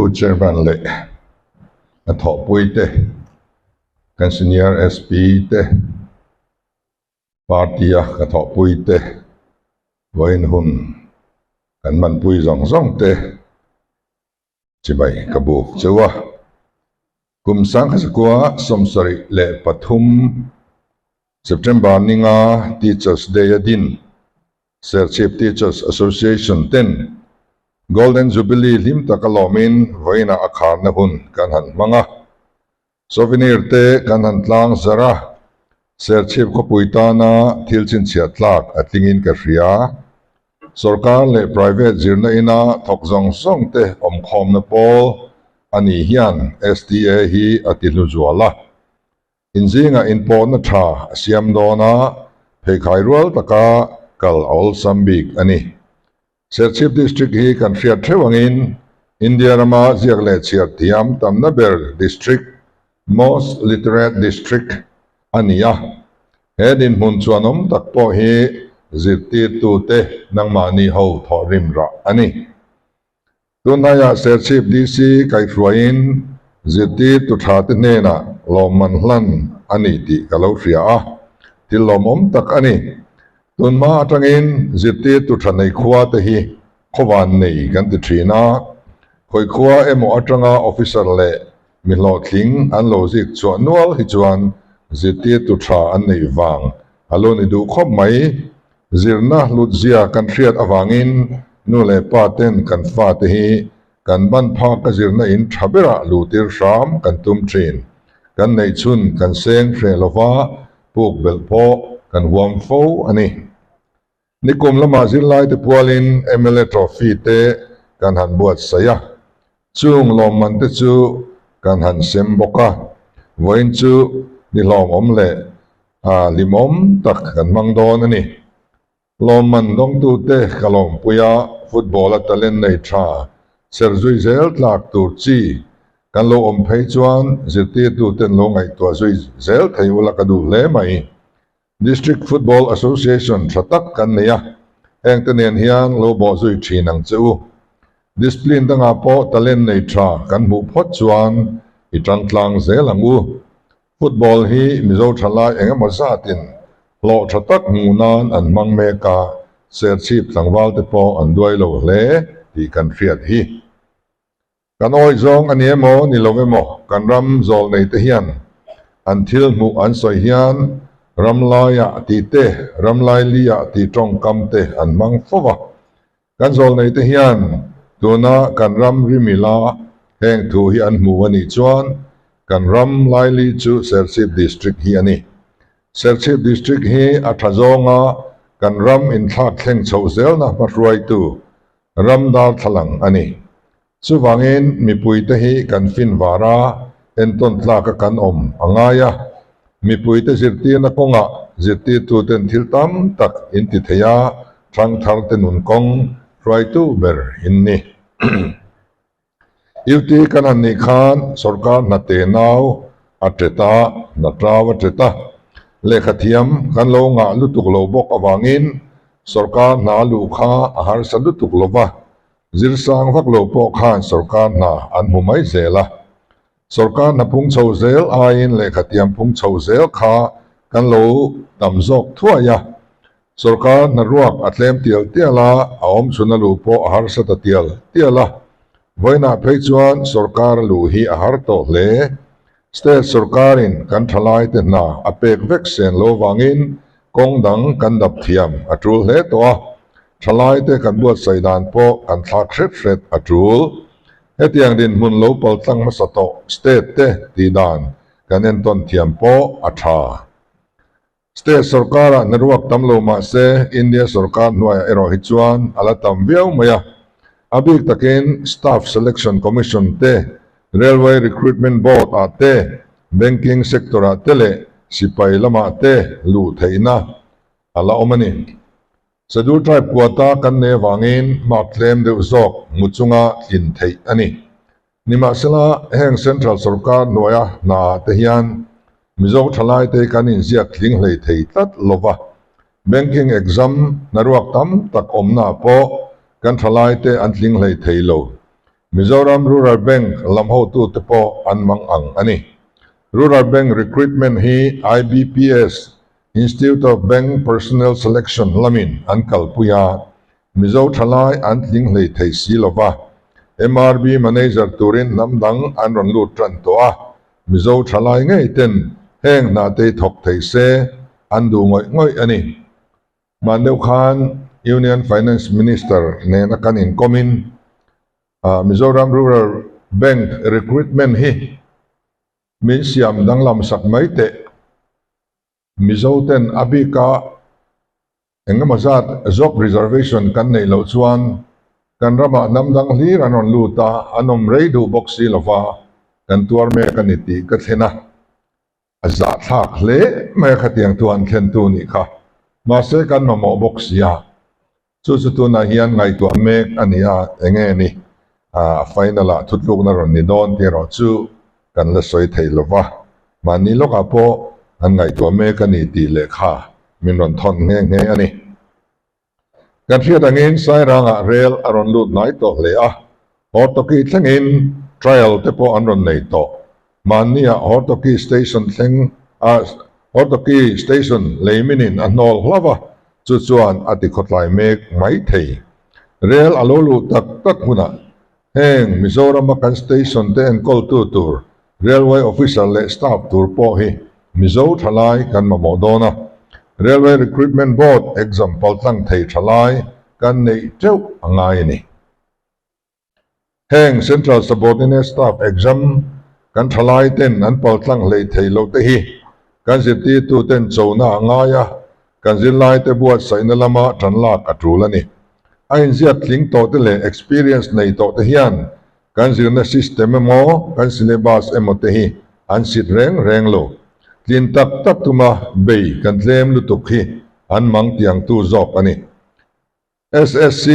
Pu Chairman leh a thawhpuite, kan Senior SP te, Party-a ka thawhpuite, vawiin hun kan hmanpui zawng zawng te chibai ka buk cheu a. Kum 1973 September ninga Teachers Day-a din Serchhip Teachers Association ten Golden Jubilee hlim taka lawmin vawiinah a kharna hun kan han hmang a. Souvenir te kan han tlang zar a, Serchhip khawpui tana thil chhinchhiah tlak a tlingin ka hria. Sorkar leh private zirna ina thawk zawng zawng te awmkhawmna pawl a nih hian STA hi a ti hlu zual a. Inzingah inpawhna tha a siam dawn a, pheikhai rual taka kal a awlsam bik a ni. Serchhip District hi kan hriat theuh angin India rama ziak leh chhiar thiam tamna ber district, most literate district, a ni a. He dinhmun chuanawm tak pawh hi zirtirtute nangmahni ho thawhrim rah a ni. Tunhnaiah Serchhip DC kaihhruaiin zirtirtu tha te hnenah lawmman hlan a ni tih ka lo hria a, thil lawmawm tak a ni. Tunhma atangin zirtirtu tha nei khua te hi khawvan nei kan ti thin a, khawi khua emaw atanga officer leh mi hlawhtling an lo zik chhuah nual hi chuan zirtirtu tha an neih vang a lo ni duh khawp mai. Zirna hlutzia kan hriat avangin nu leh pa ten kan fate hi kan ban phak a zirna in tha berah luhtir hram kan tum thin. Kan neih chhun kan seng hreh lova puk belh pawh kan huam fo a ni. Nikum lamah zirlaite pualin mla Trophy te kan han buatsaih a, chung lawmman te chu kan han sem bawk a, vawiin chu ni hlawmawm leh A hlimawm tak kan hmang dawn a ni. Lawmman dawngtute ka lawmpui a, football-a talent nei tha, ser zui zel tlak tur chi kan lo awm phei chuan zirtirtuten lo ngaihtuah zui zel thei ula ka duh hle mai. District Football Association tha tak kan nei a, hengte nen hian lo bawh zui thin ang che u. Discipline dangah pawh talent nei tha kan hmuh phawt chuan i tang tlang zel ang u. Football hi Mizo thalai eng emaw zatin hlawh tha tak hmuh nan an hmang mek a, Serchhip tlangval te pawh an duai lo hle tih kan hriat hi. Kan awih zawng a ni emaw ni lo emaw kan ram zawl nei te hian an thil hmuh an sawi hian ram laiah tih te, ram lailiah tih tawngkam te an hmang fo va. Kan zawlneite hian tuna kan ram rimila heng thu hi an hmu a nih chuan kan ram laili chu Serchhip District hi a ni. Serchhip District hi a tha zawnga kan ram inthlak thleng chhoh zelna hmahruaitu ram darthlalang a ni. Chuvangin mipuite hi kan fin var a, entawn tlaka kan awm a ngai a. Mipuite zirtirna kawngah zirtirtuten thil tam tak in ti thei a, thangtharte nun kawng hruaitu ber in ni. UT kan han nih khan sorkar hna tenau a tet a, hna tau a tet a. Lehkhathiam kan lo ngah lutuk lo bawk avangin sorkar hna luh kha a harsa lutuk lo va. Zirsang vak lo pawh khan sorkar hna an hmu mai zel a. Sorkar hna phung chho zel aiin lehkhatiam phung chho zel kha kan lo tam zawk thuai a. Sorkar hna ruak a tlem tial tial a, a awm chhun a luh pawh a harsa ta tial tial a. Vawiinah phei chuan sorkar a luh hi a har tawh hle. State sorkarin kan thalaite hna a pek vek sen lo vangin kawng dang kan dap thiam a tul hle tawh a, thalaite kan buatsaih dan pawh kan thlak hret hret a tul. Hetiang dinhmun lo pal tlang hmasa tawh state te tih dan kan entawn thiam pawh a tha. State sorkarah hnaruak tam lo mah se India sorkar hnuaiah erawh hi chuan a la tam viau mai a. A bik takin Staff Selection Commission te, Railway Recruitment Board ah te, Banking sector ah te leh sipai lamah te luh theihna a la awm a ni. Schedule Tribe quota kan nei avangin mark tlem deuh zawk hmu chunga tlin theih a ni. Nimahsela, heng Central sorkar hnuaia hna ah te hian Mizo thalaite kan inziak tling hlei thei tlat lova, banking exam hnaruak tam tak awmna pawh kan thalaite an tling hlei thei lo. Mizoram Rural Bank lam hotute pawh an mang ang a ni. Rural Bank recruitment hi IBPS, Institute of Bank Personnel Selection, lamin an kalpui a, Mizo thalai an tling hlei thei si lo va. MRB manager turin hnam dang an rawn lut tan tawh a, Mizo thalai ngei ten heng hna te thawk thei se an duh ngawih ngawih a ni. Hman deuh khan Union Finance Minister nena kan inkawmin Mizoram Rural Bank recruitment hi min siam danglam sak mai teh. Mizo ten a bika engemaw zat job reservation kan neih loh chuan kan ramah hnam dang hlir an rawn lut a, an awm rei duh bawk si lova kan tuar mek a ni tih ka thlen a. A zahthlak hle mai a khatiang thu an thlen tu nih kha. Mahse kan mamawh bawk si a. Chu chu tunah hian ngaihtuah mek a ni a, enge ni a final ah thutlukna rawn ni dawn tih erawh chu kan la sawi thei lo va. Mahni lawkah pawh an ngaihtuah mek a ni tih lehkha min rawn thawn nghe nghe a ni. Kan hriat angin Sairangah rel a rawn lut hnai tawh hle a, Hortoki thlengin trial te pawh an rawn nei tawh. Mahniah Hortoki station thleng a Hortoki station leiminin a hnawl hlauh a, chu chuan a ti khawtlai mek mai thei. Rel a lo luh tak tak hunah heng Mizorama kan station te enkawltu tur Railway officer leh staff tur pawh hi Mizo thalai kan mamawh dawn a, Railway Recruitment Board exam paltlang thei thalai kan neih teuh a ngai a ni. Heng Central Subordinate Staff exam kan thalai ten an paltlang hlei thei lo te hi kan zirtirtu ten chona a ngai a, kan zirlai te buatsaihna lama tan lak a tul a ni. A inziak tling tawh te leh experience nei tawh te hian Kan zirna system emaw, kan syllabus emaw te hi an sit reng reng lo. Tlin tak tak tuma bei kan tlem lutuk hi an mang tiangtu zawk a ni. SSC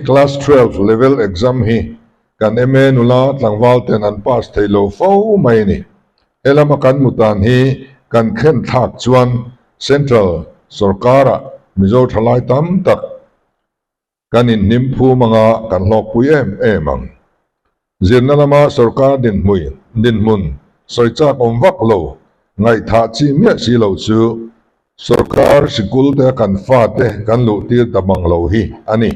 Class 12 level exam hi kan MA nula tlangval ten an pass thei lo fo mai a ni. He lama kan mutan hi kan khen thlak chuan Central sorkarah Mizo thalai tam tak Kan inhnim phum anga kan hlawkpui em em ang. Zirna lama sorkar dinhmui, dinhmun, sawi chak awm vak lo, ngaihthah chi miah si lo chu sorkar sikul te kan fate kan luhtir ta bang lo hi a ni.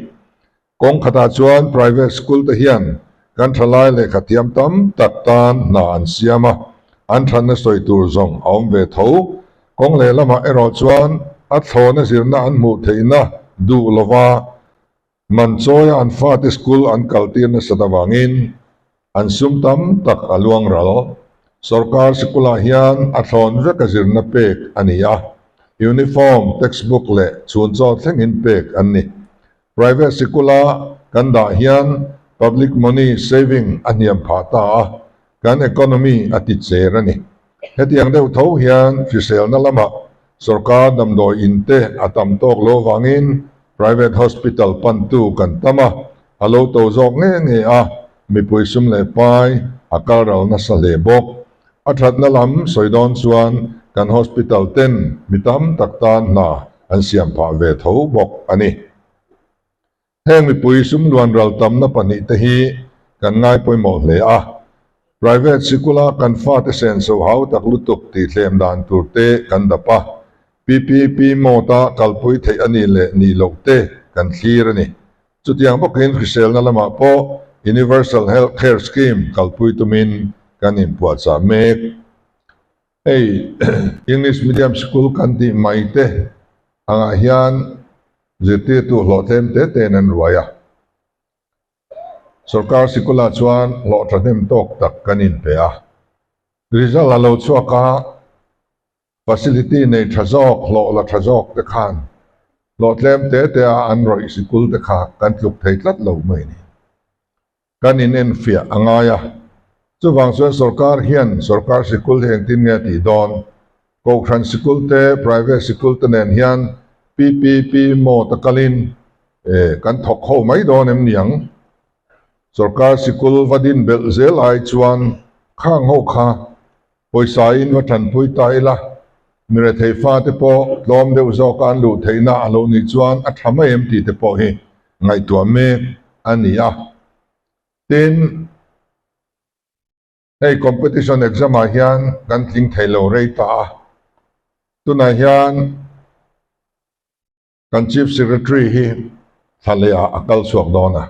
Kawng khatah chuan private school te hian kan thalai lehkha thiam tam tak tan hna an siam a, an thatna sawi tur zawng a awm ve tho. Kawng lehlamah erawh chuan a thlawna zirna an hmuh theihna duh lova man chawia an fate school an kaltir nasat avangin an sum tam tak a luang ral. Sorkar sikulah hian a thlawn veka zirna pek a ni a, uniform, textbook leh chhunchaw thlengin pek an ni. Private sikula kan dah hian public money saving a hniam phah ta a, kan economy a ti cher a ni. Hetiang deuh tho hian hriselna lamah sorkar damdawi in te a tam tawk lo vangin private hospital pantu kan tam a, a lo to zawk nge nge a, mipui sum leh pai a kal ral nasa hle bawk. A thatna lam sawi dawn chuan kan hospital ten mi tam tak tan hna an siam phah ve tho bawk a ni. Heng mipui sum luan ral tamna pahnihte hi kan ngai pawimawh hle a, private sikula kan fate senso hau tak lutuk tih thlem dan tur te kan dap a, PPP mode-a kalpui theih a nih leh nih loh te kan thlir a ni. Chutiang bawkin hriselna lamah pawh Universal Health Care Scheme kalpui tumin kan inpuahchah mek. Hei English Medium School kan tih mai te angah hian zirtirtu hlawhtlem te tein an ruai a. Sorkar sikulah chuan hlawh thahnem tawk tak kan inpe a. Result a lo chhuak a, facility nei tha zawk, hlawh la tha zawk te khan hlawhtlem te te a an rawih sikul te kha kan tluk thei tlat lo mai ni. Kan inenfiah a ngai a, chuvang chuan sorkar hian sorkar sikul hi engtin nge a tih dawn? Kohhran sikul te, private sikul te nen hian PPP mode a kalin kan thawk ho mai dawn em niang? Sorkar sikul va din belh zel ai chuan khang ho kha pawisa in va tanpui ta ila, mi rethei fate pawh tlawm deuh zawka an luh theihna a lo nih chuan a tha mai em tih te pawh hi ngaihtuah mek a ni a. Tin, Hei competition exam ah hian kan tling thei lo rei ta a, tunah hian kan Chief Secretary hi thla leh ah a kal chhuak dawn a,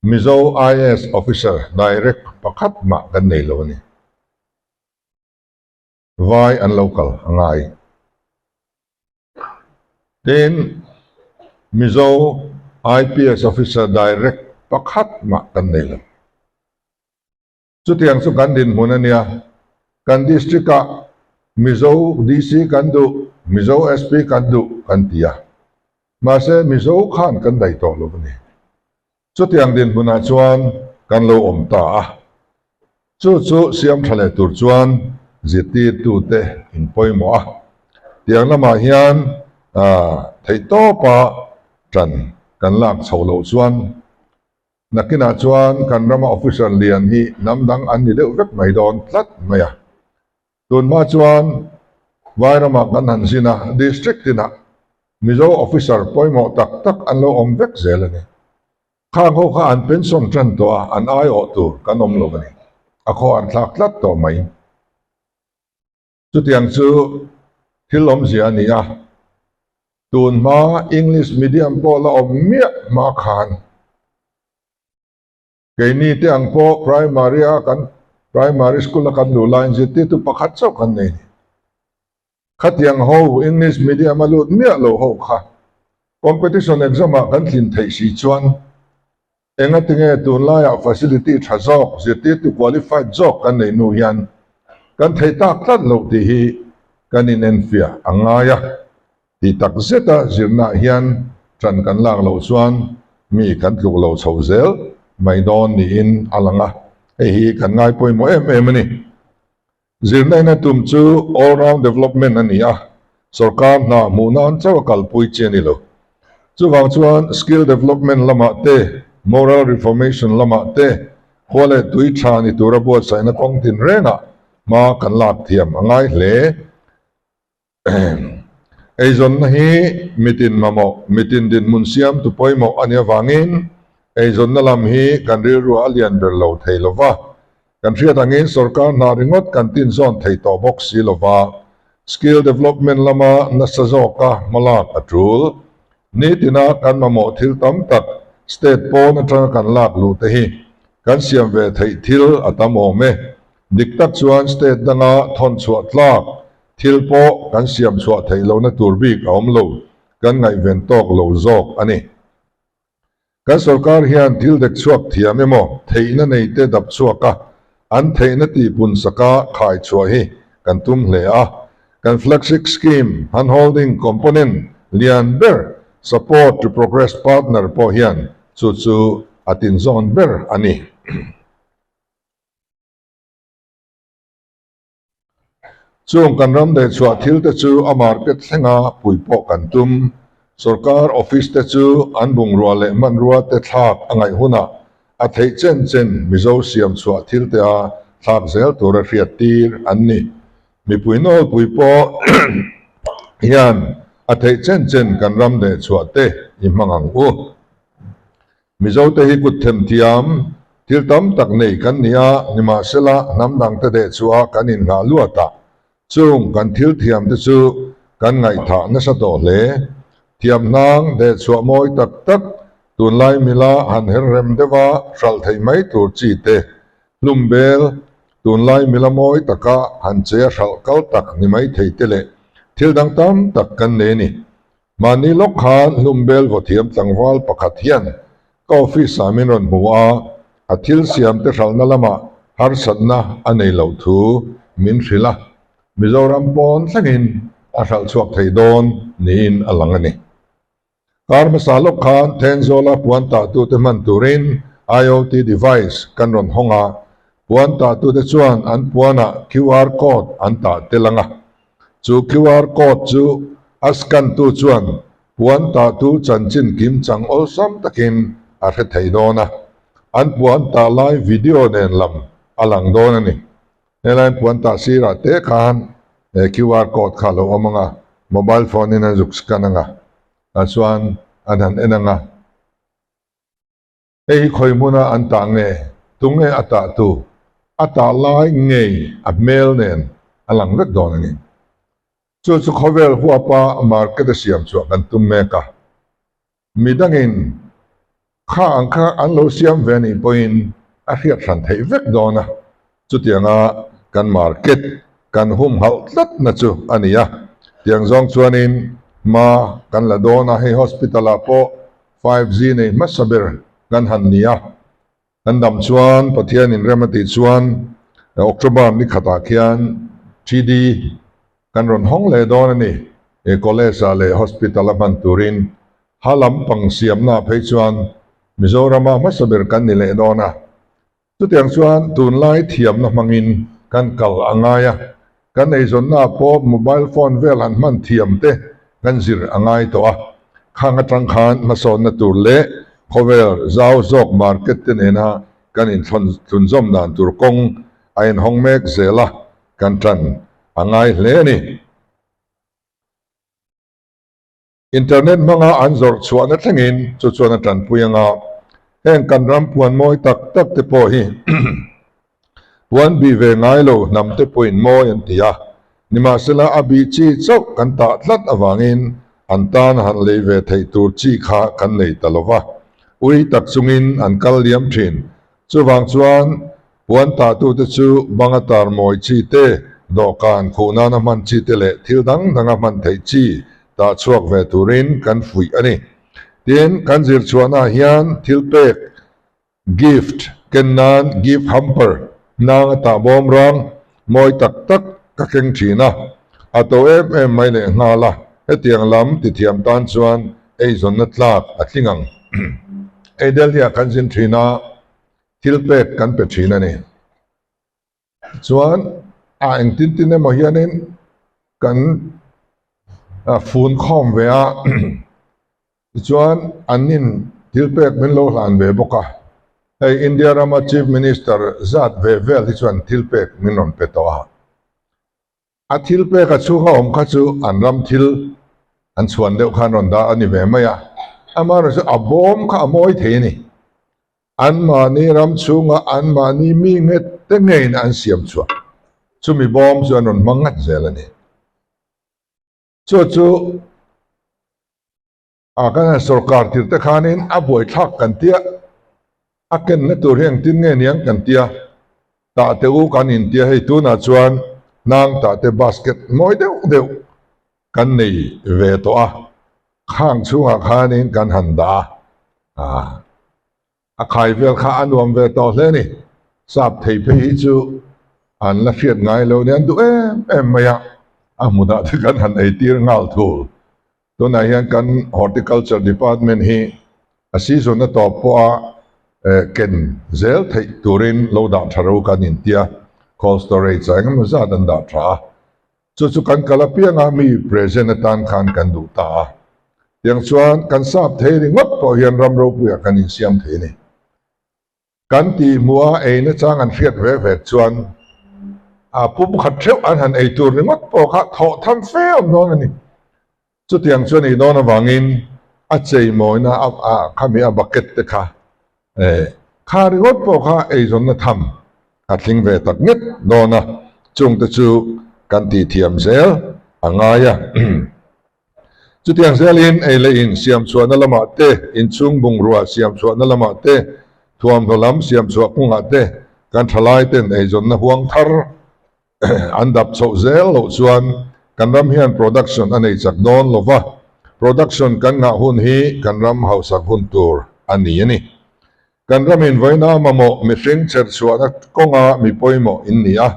Mizo IAS officer direct pakhat mah kan nei lo a ni. Vai an lo kal a ngai. Tin, Mizo IPS officer direct pakhat mah kan nei lo. Chutiang chu kan dinhmun a nia. Kan district-ah Mizo DC kan duh, Mizo SP kan duh kan ti a. Mahse, Mizo khan kan daih tawh lo a ni. Chutiang dinhmunah chuan kan lo awm ta a, chu chu siam tha leh tur chuan zirtirtute in pawimawh a, tiang lamah hian theihtawpa tan kan lak chho loh chuan nakinah chuan kan rama officer lian hi hnam dang an ni deuh vek mai dawn tlat mai a. Tunhma chuan Vairamah kan han zin a, district tinah Mizo officer pawimawh tak tak an lo awm vek zel a ni. Khang ho kha an pension tan tawh a, an aiawh tur kan awm lo a ni. A khaw an thlak tlat tawh mai. Chutiang chu thil awmzia a ni a, tunhma English medium pawh la awm miah hma khan Keini te ang pawh primary a kan primary school a kan luh laiin zirtirtu pakhat chauh kan nei ni. Khatiang ho English medium a lut miah lo ho kha competition exam ah kan tlin theih si chuan engatinge tunlaiah facility tha zawk zirtirtu qualified zawk kan neih hnu hian kan thei tak tlat loh tih hi kan inenfiah a ngai a. Tih tak zeta zirnaah hian ṭan kan lak loh chuan mi kan tluk lo chho zel mai dawn niin a lang a, hei hi kan ngai pawimawh em em a ni. Zirna ina tum chu all round development a ni a, sorkar hna hmuh nan chauh a kalpui chi a ni lo. Chuvang chuan skill development lamah te, moral reformation lamah te, khua leh tui ṭha ni tura buatsaihna kawng tinrengah hma kan lak thiam a ngai hle. Eizawnna hi mitin mamawh, mitin dinhmun siamtu pawimawh a nih avangin eizawnna lam hi kan rilruah a lian ber lo thei lo va. Kan hriat angin sorkar hna ringawt kan tinzawn thei tawh bawk si lo va, skill development lama nasa zawka hmalak a tul. Nitina kan mamawh thil tam tak state pawn atanga kan lak luh te hi kan siam ve theih thil a tam awm e. Dik tak chuan state danga thawn chhuah tlak Thil pawh kan siam chhuah theih lohna tur bik a awm lo, kan ngaihven tawk lo zawk a ni. Kan sorkar hian thil dek chhuak thiam emaw theihna neite dap chhuak a, an theihna tihpun saka khai chhuah hi kan tum hle a. Kan flagship scheme handholding component lian ber Support to Progress Partner pawh hian chu chu a tinzawn ber a ni. Chung kan ram leh chhuah thil te chu a market thlenga pui pawh kan tum. Sorkar office te chu an bungrua leh hmanrua te thlak a ngaih hunah a theih chen chen Mizo siam chhuah thil te a thlak zel tura hriat tir an ni. Mipui nawlpui pawh hian a theih chen chen kan ram leh chhuah te i hmang ang u. Mizote hi kut themthiam thil tam tak nei kan ni a, nimahsela hnam dangte deh chhuah kan inngah luat a, chung kan thil thiamte chu kan ngaihthah nasa tawh hle. Thiam hnang deh chhuah mawi tak tak, tunlai mila han her rem deuha hralh theih mai tur chi te, hlum bel, tunlai mila mawi taka han che a hralh kal tak ni mai thei te leh thil dang tam tak kan nei a ni. Mahni lawk khan Hlumbel vawthiam tlangval pakhat hian ka office ah min rawn hmu a, a thil siam te hralhna lamah harsatna a nei loh thu min hrilh a, Mizoram pawn thlengin a hralh chhuak thei dawn niin a lang a ni. Kar hmasa lawk khan Thenzawla puan tahtute hman turin IoT device kan rawn hawng a, puan tahtute chuan an puanah QR code an tah tel ang a, Chu QR code chu a scan tu chuan puan tah tu chanchin kim chang awlsam takin a hre thei dawn a, an puan tah lai video nen lam a lang dawn a ni. Helaiin puan tah sirah te khan he QR code kha a lo awm ang a, mobile phone in an zuk scan ang a, tah chuan an han en ang a. Hei hi khawi hmuna an tah nge? Tunge a tah tu? A tah lai ngei a hmel nen a lang vek dawn a ni. Chu chu khawvel huapa market a siam chhuah kan tum mek a. Midangin kha ang kha an lo siam ve nih pawhin a hriat hran theih vek dawn a, chutianga kan market kan humhalh tlatna chu a ni a. Tiang zawng chuanin hma kan la dawn a, hei hospital ah pawh 5G nei hmasa ber kan han ni a. Kan dam chuan Pathian in rem a tih chuan October ni khatah khian TD kan rawn hawng leh dawn a ni. He college ah leh hospital a hman turin ha lampang siamna phei chuan Mizorama hmasa ber kan ni leh dawn a. Chutiang chuan tunlai thiamna hmangin kan kal a ngai a, kan eizawnna pawh mobile phone vel han hman thiam te kan zir a ngai tawh a, khang atang khan hmasawnna tur leh khawvel zau zawk market te nena kan inthlawn thlunzawm dan tur kawng a inhawng mek zel a, kan tan a ngai hle a ni. Internet hmanga an zawrh chhuahna thlengin chu chuan a tanpui anga heng kan ram puan mawi tak tak te pawh hi puan bih ve ngai lo hnam te pawhin mawi an ti a, nimahsela a bih chi chauh kan tah tlat avangin an tan han lei ve theih tur chi kha kan nei ta lo va, ui tak chungin an kal liam thin. Chuvang chuan Puan tahtute chu banga tar mawi chi te, dawhkan khuh nana hman chi te leh thil dang danga hman theih chi tah chhuak ve turin kan fuih a ni. Tin, kan zir chhuahnaah hian thil pek, gift, ken nan gift hamper nanga tah bawm rang mawi tak tak ka keng thin a, a to em em mai leh nghal a, hetiang lam tithiam tan chuan eizawnna tlak a tling ang. Ei Delhi-ah kan zin thin a. Thil pek kan pe thin a ni. Chuan a engtin tin emaw hianin kan fun khawm ve a, tichuan annin thil pek min lo hlan ve bawk a. Hei India rama Chief Minister zat ve vel hi chuan thil pek min rawn pe tawh a. A thil pek a chhunga awm kha chu an ram thil an chhuan deuh khan rawn dah a ni ve mai a, amaherawhchu chu a bawm kha a mawi thei a ni. Anmahni ram chhunga anmahni mi nget te ngeiin an siam chhuah chumi bawm chu an rawn hmang ngat zel a ni. Chu chu a kan han sorkar tir te khanin a buaithlak kan tia, a kenna tur hi engtin nge niang kan tia, tah te u kan intia hei tunah chuan hnang tah te basket mawi deuh deuh kan nei ve tawh a, khang chhungah khanin kan han dah a, a khai vel kha a nuam ve tawh hle a ni. Sap thei phei hi chu an la hriat ngai lo nia an duh em em mai a, a hmunah te kan han eitir nghal thul. Tunah hian kan Horticulture Department hi a season a tawp pawha ken zel theih turin lo dah tha ro kan intia, cold storage ah engemaw zat an dah tha a. Chu chu kan kal apianga mi present atan khan kan duh ta a. Tiang chuan kan sap thei ringawt pawh hian ram ropuiah kan insiam thei a ni. Kan tih hmuh a ei nachang an hriat ve ve chuan a pum khat theuh an han ei tur ringawt pawh kha thawh tham fe awm dawn a ni. Chutiang chuan ei dawn avangin a cheimawina a khami a bucket te kha kha ringawt pawh kha eizawnna tham a tling ve tak nget dawn a, chungte chu kan tihthiam zel a ngai a. Chutiang zelin ei leh in siam chhuahna lamah te, inchhung bungrua siam chhuahna lamah te, thuamhnaw lam siam chhuah kawngah te kan thalai ten eizawnna huang thar an dap chhoh zel loh chuan kan ram hian production a nei chak dawn lo va, production kan ngah hun hi kan ram hausak hun tur a ni a ni. Kan ramin vawiina mamawh mihring cher chhuahna kawnga mi pawimawh in ni a,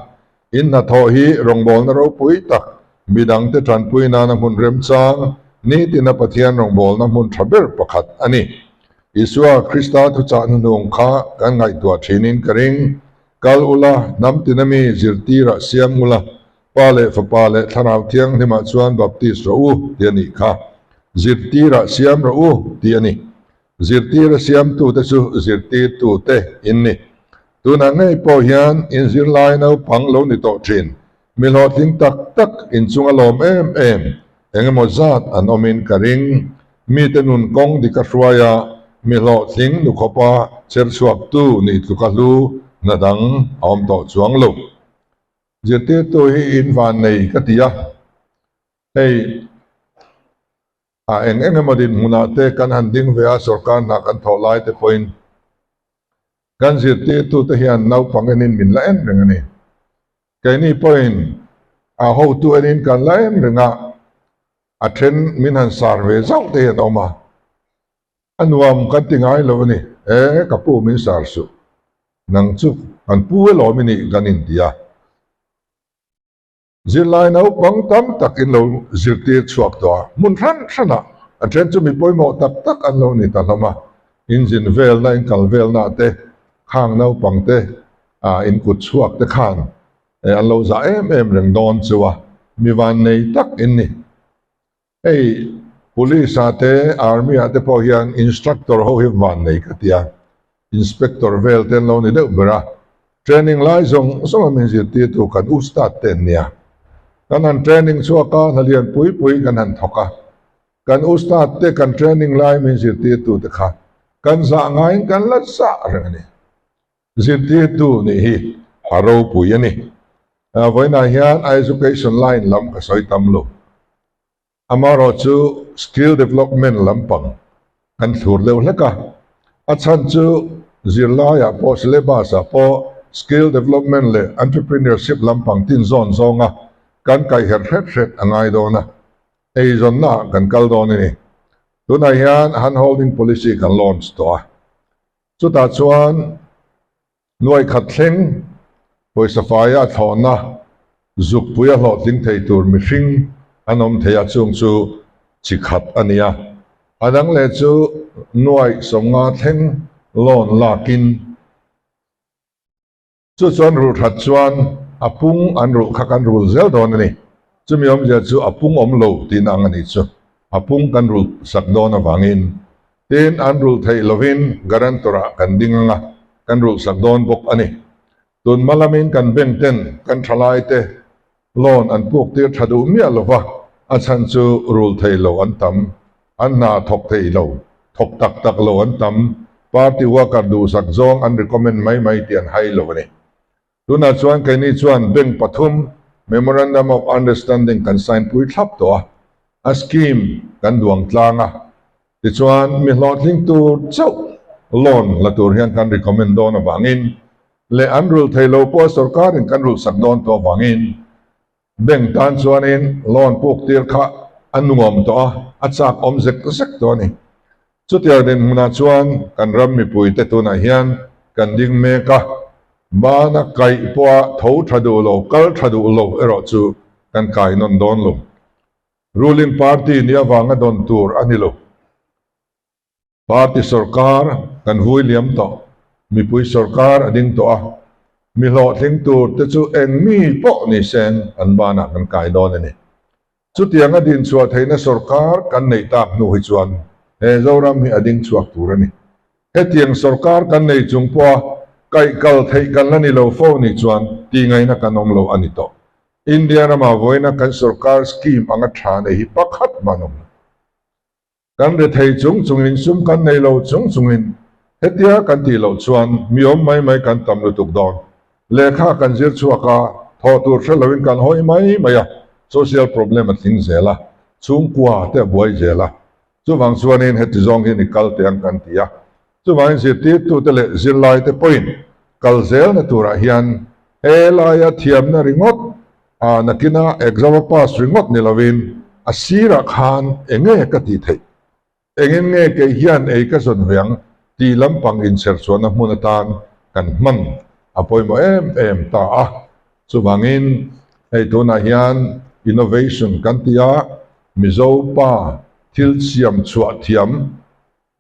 in hnathawh hi rawngbawlna ropui tak, midangte tanpui nana hmun remchang, nitina Pathian rawngbawlna hmun tha ber pakhat a ni. Isua Krista thuchah hnuhnung kha kan ngaihtuah thinin ka ring, Kal ula, hnam tina mi zirtirah siam ula, Pa leh Fapa leh Thlarau Thianghlimah chuan baptis rawh u, ti a nih kha. Zirtirah siam rawh u, ti a ni. Zirtira siamtute chu zirtirtute in ni. Tunah ngei pawh hian in zirlai naupang lo ni tawh thin. Mi hlawhtling tak tak inchunga lawm em em engemaw zat an awmin ka ring. Mite nun kawng dik a hruai a, mi hlawhtling nu khawpa cher chhuaktu nih tluka hlu Na dang a awm tawh chuang lo. Zirtirtu hi in van nei ka ti a, hei a eng eng emaw dinhmunah te kan han ding ve a, sorkar hna kan thawh lai te pawhin kan zirtirtute hian naupang enin min la en reng a ni. Keini pawhin a hotu enin kan la en reng a, a then min han sar ve zauh te hi an awm a. A nuam kan ti ngai lo a ni. E, ka pu min sar suh. Nang chu kan pu elawm i nih kan inti a. Zirlai naupang tam tak in lo zirtir chhuak tawh a, hmun hran hranah a then chu mi pawimawh tak tak an lo ni ta hlawm a. Inzin velna, inkal velna te, khang naupang te, in kut chhuak te khan an lo zah em em reng dawn chu a, mi vannei tak in ni. Hei Police ah te Army ah te pawh hian instructor ho hi van nei ka tia, Inspector vel te an lo ni deuh ber a, training lai zawng zawng a min zirtirtu kan Ustad te an nia. Kan han training chhuak a, hna lian pui pui kan han thawk a, kan Ustad te kan training lai min zirtirtu te kha kan zah ngaiin kan la zah reng a ni. Zirtirtu nih hi a ropui a ni. Vawiinah hian a education line lam ka sawi tam lo. Amaherawh chu skill development lampang kan thlur deuh hlek a. A chhan chu zirlaiah pawh syllabus ah pawh skill development leh entrepreneurship lampang tin zawn zawnga kan kaihherh hret hret a ngai dawn a. Eizawnna ah kan kal dawn a ni. Tunah hian hand holding policy kan launch tawh a. Chutah chuan nuai khat thleng pawisa faia a thlawhna zukpui a hlawhtling thei tur mihring an awm thei a, chung chu chi khat a ni a. A dang leh chu nuai 50 thleng loan lakin Chu chuan rul that chuan a pung an rulh kha kan rul zel dawn a ni. Chumi awmzia chu a pung awm lo tihna ang a nih chu. A pung kan rulh sak dawn avangin tin an rulh theih lovin guarantor ah kan ding ang a, kan rulh sak dawn bawk a ni. Tun hma lamin kan bank ten kan thalai te loan an puk tir tha duh miah lova, a chhan chu rulh thei lo an tam, an hna thawk thei lo, thawk tak tak lo an tam, party worker duhsak zawng an recommend mai mai tih an hai lo a ni. Tunah chuan keini chuan bank pathum Memorandum of Understanding kan sign pui thlap tawh a, a scheme kan duang tlang a, tichuan mi hlawhtling tur chauh loan la tur hian kan recommend dawn avangin leh an rulh thei lo pawh sorkarin kan rulhsak dawn tawh avangin Bank tan chuanin loan puk tir kha a nuam tawh a, a chak awm zek zek tawh a ni. Chutiang dinhmunah chuan kan ram mipuite tunah hian kan ding mek a, bana kaih pawha tho tha duh lo, kal tha duh lo erawh chu kan kai nawn dawn lo. Ruling party nih avanga dawn tur a ni lo. Party sorkar kan vui liam tawh, mipui sorkar a ding tawh a, mi hlawhtling tur te chu eng mi pawh ni seng an banah kan kai dawn a ni. Chutiang a din chhuah theihna sorkar kan neih tak hnu hi chuan he Zoram hi a ding chhuak tur a ni. Hetiang sorkar kan nei chung pawha kaih kal theih kan la ni lo fo nih chuan tihngaihna kan awm lo a ni tawh. India ramah vawiina kan sorkar scheme anga tha nei hi pakhat mah an awm lo. Kan rethei chung chungin sum kan nei lo chung chungin hetia kan tih loh chuan mi awm mai mai kan tam lutuk dawn. Lehkha kan zir chhuak a, thawh tur hre loin kan hawi mai mai a, social problem a tling zel a, chhungkua te a buai zel a. Chuvang chuanin heti zawng hian i kal teh ang kan ti a. Chuvangin zirtirtute leh zirlaite pawhin kal zelna turah hian he laia thiamna ringawt a nakina exam a pass ringawt ni lovin a sirah khan eng nge ka tih theih, engin nge kei hian ei ka zawn ve ang tih lampang inchherchhuahna hmun atan kan hman a pawimawh em em ta a. Chuvangin hei tunah hian innovation kan ti a, Mizo pa thil siam chhuah thiam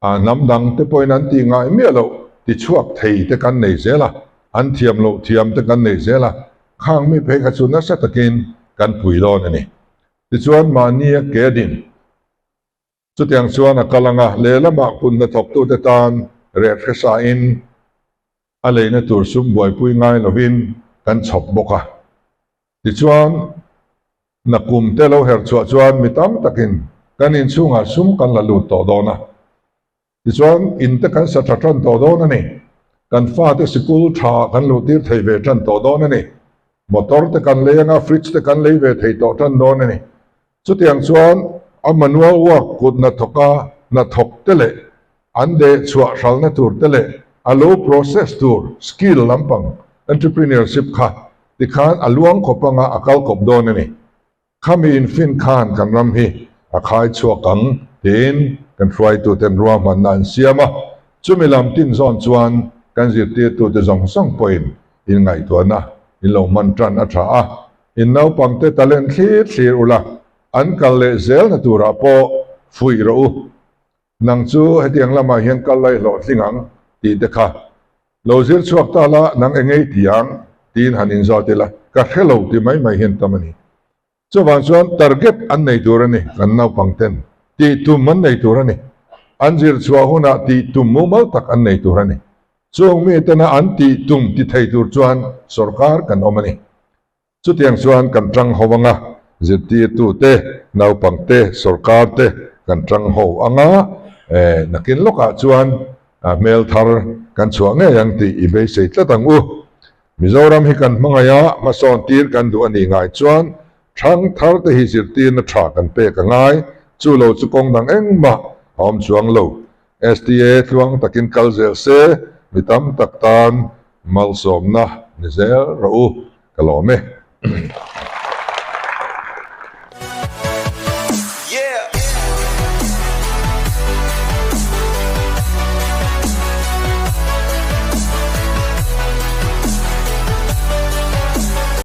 A hnam dang te pawhin an tih ngai miah loh ti chhuak thei te kan nei zel a, an thiam loh thiam te kan nei zel a, khang mi phei kha chu nasa takin kan pui dawn a ni. Tichuan mahnia ke din chutiang chuan a kal ang a, lehlamah kun hnathawktute tan reh hresa in a leina tur sum buaipui ngai lovin kan chhawp bawk a. Tichuan, nakum te lo herh chhuah chuan mi tam takin kan inchhungah sum kan la lut tawh dawn a. Tichuan, in te kan sa tha tan tawh dawn a ni. Kan fate sikul tha kan luh tir thei ve tan tawh dawn a ni. Motor te kan lei anga fridge te kan lei ve thei tawh tan dawn a ni. Chutiang chuan a manual work kut hnathawka hnathawk te leh an deh chhuah hralna tur te leh a lo process tur skill lampang entrepreneurship kha tikhan a luang khawp anga a kal kawp dawn a ni. Khami infin khan kan ram hi a khai chhuak ang tiin kan hruaituten ruahmanna an siam a, chumi lam tin zawn chuan kan zirtirtute zawng zawng pawhin inngaihtuahna in lo hman tan a tha a, in naupangte talent thlir thlir ula, an kal leh zelna turah pawh fuih rawh u. Nang chu hetiang lamah hian kal lai hlawhtling ang tih te kha lo zir chhuak ta la, nang engei ti ang tiin han inzawt ila, ka hre lo ti mai mai hian tam a ni. Chuvang chuan target an nei tur a ni, kan naupang ten tih tum an nei tur a ni. An zir chhuah hunah tih tum mumal tak an nei tur a ni. Chung mitena an tih tum ti thei tur chuan sorkar kan awm a ni. Chutiang chuan kan tang ho anga, zirtirtute, naupangte, sorkarte kan tang ho anga, nakin lawkah chuan hmel thar kan chhuah ngei ang tih i beisei tlat ang u. Mizoram hi kan hmangaih a, hmasawn tir kan duh a nih ngai chuan thang tharte hi zirtirna tha kan pek a ngai, chu lo chu kawng dang engmah a awm chuang lo. STA tluang takin kal zel se, mi tam tak tan malsawmna ni zel rawh u. Ka lawm e.